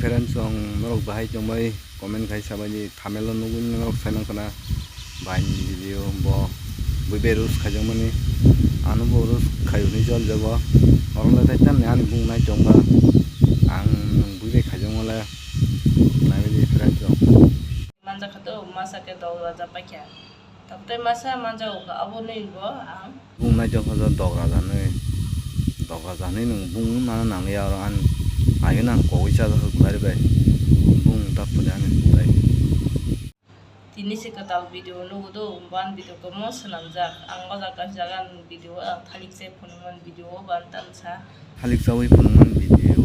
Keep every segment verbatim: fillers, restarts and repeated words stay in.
Friends, ang norok bahai tongbai comment khai sabaidi thumbnail o nugwi norok sai mankha na, bahai ni video bo bui bai roast khaijakmani, ano bo roast khai hwnwi jol jago. Oro le tai tamni ani bung nai tongba, ang nwng bui bai khaijakma le naibaidi friends rok. Manjakha to, masa khe dog raja paikha. Tabtai masa manjago kha, abo nwi bo ang. Bung nai jokha jok dog raja nwi, dog raja hwnwi nwng bung mana nangya oro ani. Ageno ang kogwi chajak hwk bari bai. Bung tak pudi ani tai. Tini se kwtal video nugo do, ban video komo swnamjak. Ang o jaga jaga video ang thalik se phunukmani video o ban tamsa. Thalik chawi phunukmani video.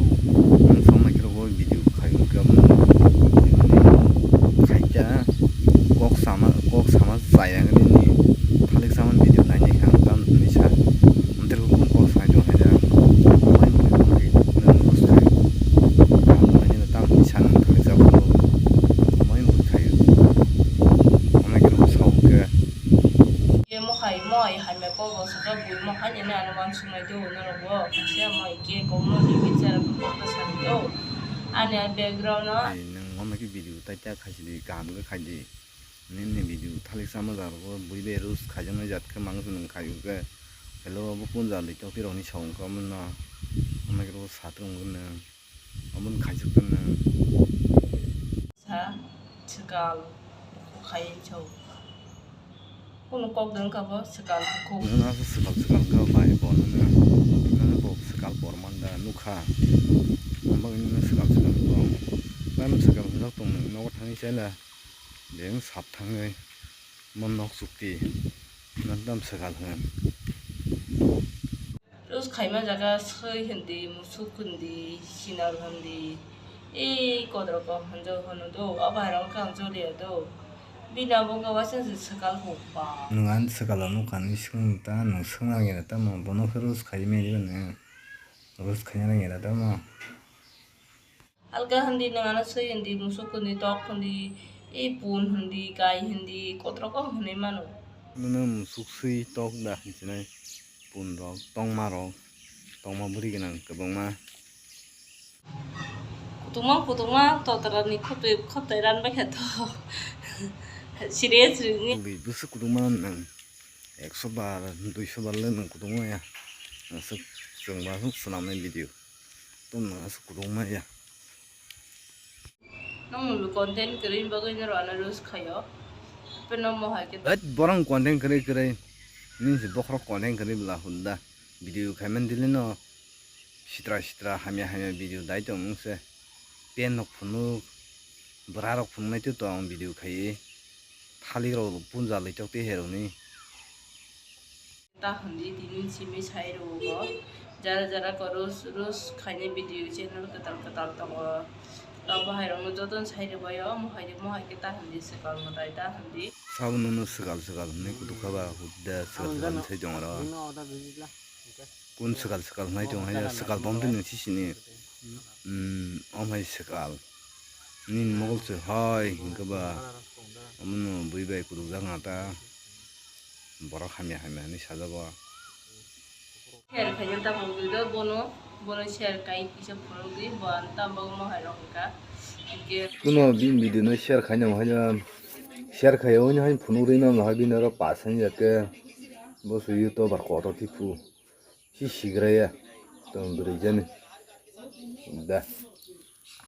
Ang somai khe rogo video khai hwnkhe omo khaikha kok sama, kok sama chaya nini thalik chamani video nainai kha ang tam hwnwi sa. Amtwrwkhe kok sai tong hai da. Omo hai bwrwi bwrwi nwng bwswk khai. Tamo hai nini tam hwnwi sa nwng thalik chawi. Omo hai bwrwi khai. Omo hai khe rogo sa hwnkhe. Ye mohai, mohai, hai me kok rok sakha bui mohai nini ano uansuknai do norok bo. Kaisa mohai ke kok no ni bichar kok ta sari do. Ani a background no. Ai, nwng omo khe video tai ta khaisidi, kaham khe khaidi. Nini video thalik sama jat rok bui bai roast khaijaknai jat khe mang se nwng khai hwnkhe. Hello, bo kun jat ni tokti rok ni song khe omo no. Omo khe rogo satung hwnkhe nwng. Omo no khaijak ta nwng. Sa, swkal, khai chau. Kunu kok dwng kha bo swkal bukhuk. Nwng aswk swkal swkal wngkha bai bo nwng. Nwng bo swkal por manda nukha. Omo bagwi nwng swkal swkal wngkha. Tamo swkal hwnjak tong nwng nogo thangwi chaila. Beng sap thangwi. Mo nok chukti. Nwng tamo swkal hwn. Roast khaima jaga swi hindi, musuk hindi, sinar hindi, ei kodrok kok hinjo hwno do, o bairok wngkha ang joliya do. Bini abo wngkha waisa se swkal hokba. Nwng ani swkalo nukha hinwi swkang ta, nwng swkang ya tamo, bono khe roast khai mani bani. Roast khaina nang ya tamo. Alga hindi, nwng ano swi hindi, musuk hindi, tok hindi, ei pun hindi, kai hindi, kotorok kok hinwi mano. Nwng musuk swi tok da hinsinai pun rok, tongma rok, tongma bwrwi gwnang kwbangma. Kutungma, kutungma, totra ni khotoi, khotoi ran bai kha to. Serious ring ni. Bwswk kutungma nwng ekso bar, duiso bar le nwng kutungma ya. Aswk chwng ba aswk swnam nai video. Tong nang aswk kutungma ya. Nang mulu content kwrwi bagwi no rwna roast khaio. Peno mo hai khe. Ait borong content kwrwi kwrwi. Nini se bokhorok content kwrwi bwla hunda. Video khaimani dili no sitra sitra hamya hamya video dai tong nung se. Pen rok phunuk, bwra rok phunuk nai tong video khaiwi. Thalik rok punja lai chok tei heroni. Ta hindi tini simi sai rwgo. Jara jara ko roast, roast khaini video channel kwtal kwtal tongo. Abo hai rokno jotono sai rwbaio, mohai de mohai khe ta hindi swkang mwtai ta hindi. Sabo nono swkal swkal hwnwi kutuk kha ba hudda swkal swkal hwnwi sai tongo oro. Kun swkal swkal hwnwi tongo hai swkal bom twi nung sisini. Hmm, om hai swkal. Nini mogol se hai hinkhe ba omono bui bai kutuk jak nga ta. Borok hamya hamya hinwi sajago. Share khaina tamo video bono, bono share kai kisa phunukdi, bo ang tamo mohai rok wngkha. Hinkhe kuno bini video no share khaina mohai, share khai oni hai phunuk rina mohai bini oro pass hai ya khe bo se YouTuber kotor tiphu. Si sigra ya tong bwrwi jani da.